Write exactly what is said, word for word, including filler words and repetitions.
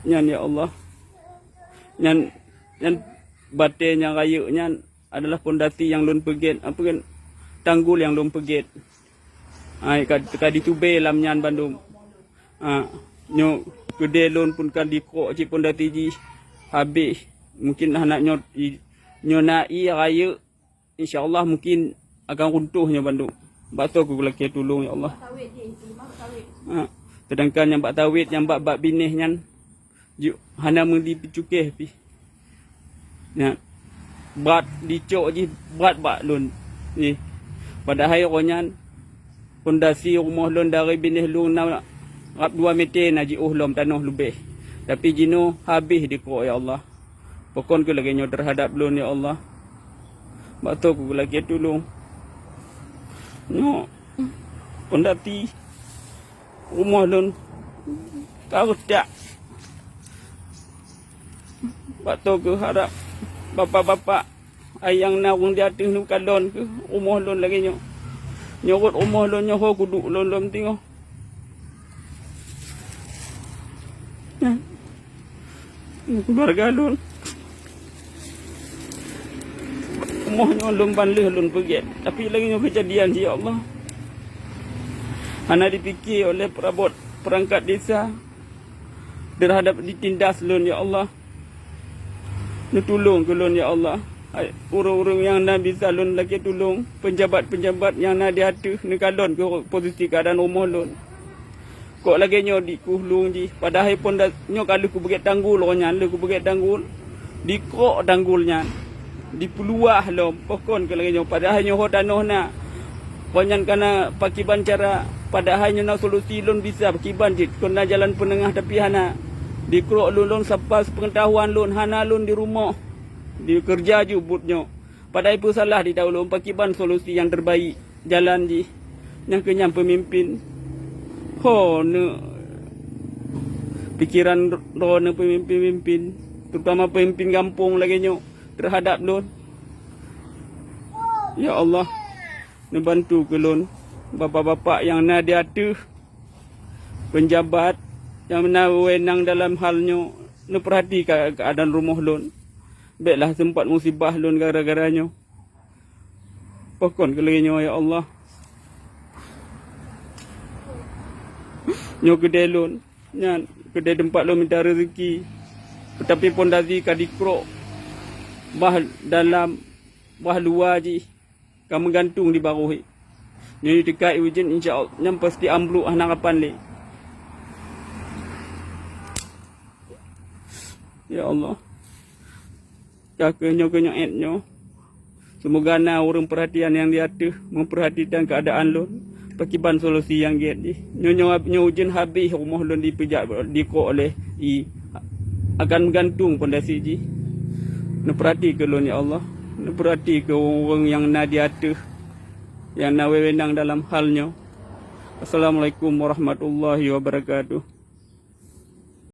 Nyan, ya Allah. Nyan, nyan batée nyang rayeuk nyan adalah pondasi nyang lôn peugét, apa kan, tanggul nyang lôn peugét. Hai, ka, ka ditubé lam nyan bandum. Ha, nyoe keudée lôn pun ka dikrok cit pondasi jih habéh. Mungkin hana nyoe i-, nyoe na ié rayeuk. Insya Allah mungkin akan runtuh nyoe bandum. Bak soe kulakée tulông, ya Allah. Ha, sedangkan nyang bak sawét, nyang bak, bak binéh nyan, ju-, hana meuli peucukéh pih. Nyan, brat dicok jih, brat bak lôn jih. Padahai uroe nyan pondasi rumoh lôn dari binéh lôn na rab dua meter na jiôh lom tanoh leubeh. Tapi jinoe habéh dikrok, ya Allah. Pakon keuh lagée nyoe teuhadab lôn, ya Allah? Bak soe kulakée tulông? Nyoe pondasi rumoh lôn ka reutak. Bak soe keuh harab bapak-bapak, ai nyang na ureuëng di ateueh neukalon keuh rumoh lôn lagée nyoe. Nyoe rot rumoh lôn nyoe ho kuduek lôn lom teungoh. Nyan, nyan keuluwarga lôn. Rumoh nyoe lôn ban lheueh lôn peugét, tapi lagée nyoe keujadian jih, ya Allah. Hana dipike oleh peurabot peurangkat desa teuhadab ditindas lôn, ya Allah. Neutulông keu lôn, ya Allah. Hai, ureuëng-ureuëng nyang na bisa lôn lakée tulông, peunjabat-peunjabat nyang na di ateueh neukalon keu posisi keuadaan rumoh lôn. Kok lagée nyoe dikueh lôn jih, padahai pondasi nyoe ka lheueh kubeugét tanggul, uroe nyan lheueh kubeugét tanggul, dikrok tanggul nyan, dipeuluwah lom, pakon keuh lagée nyoe, padahai nyoe ho tanoh na. Kon nyan kana pakiban cara, padahai nyoe na solusi lôn bisa pakiban cit, kon na jalan peuneungah tapi hana. Dikrok lôn, lôn sapat sepeungetahuan lôn, hana lôn di rumoh, dikeureuja ju buet nyoe. Padahai peue salah di taulông, pakiban solusi nyang teubaik jalan jih. Nyang keu nyan peumimpin, ho neu pikeran droeneuh peumimpin-peumimpin, terutama peumimpin gampông lagée nyoe teuhadab lôn. Ya Allah, neubantu keu lôn, bapak-bapak nyang na di ateueh, peunjabat nyang na wewenang dalam hal nyoe, neupeurhati ka-, keuadaan rumoh lôn. Béklah seumpat musibah lôn gara-gara nyoe. Pakon keuh lagée nyoe, ya Allah? Nyoe keudée lôn, nyan keudée teumpat lôn mita reuzeuki, teutapi pondasi ka dikrok, bah dalam, bah luwa jih ka meugantung di barôh. Nyoe teuka ujeuen, insya Allah, nyan pasti ambruek hana kapan lé. Ya Allah. Ka keuh nyoe, keuh nyoe ék nyoe. Seumoga na ureuëng peurhatian nyang di ateueh meupeurhatikan keuadaan lôn, pakiban solusi nyang gét jih. Nyoe, nyoe, nyoe ujeuen habéh rumoh lôn dipeujak, dikrok oleh ie, akan meugantung pondasi jih. Neupeurhati keu lôn, ya Allah. Neupeurhati keu ureuëng-ureuëng nyang na di ateueh, nyang na wewenang dalam hal nyoe. Assalamualaikum warahmatullahi wabarakatuh.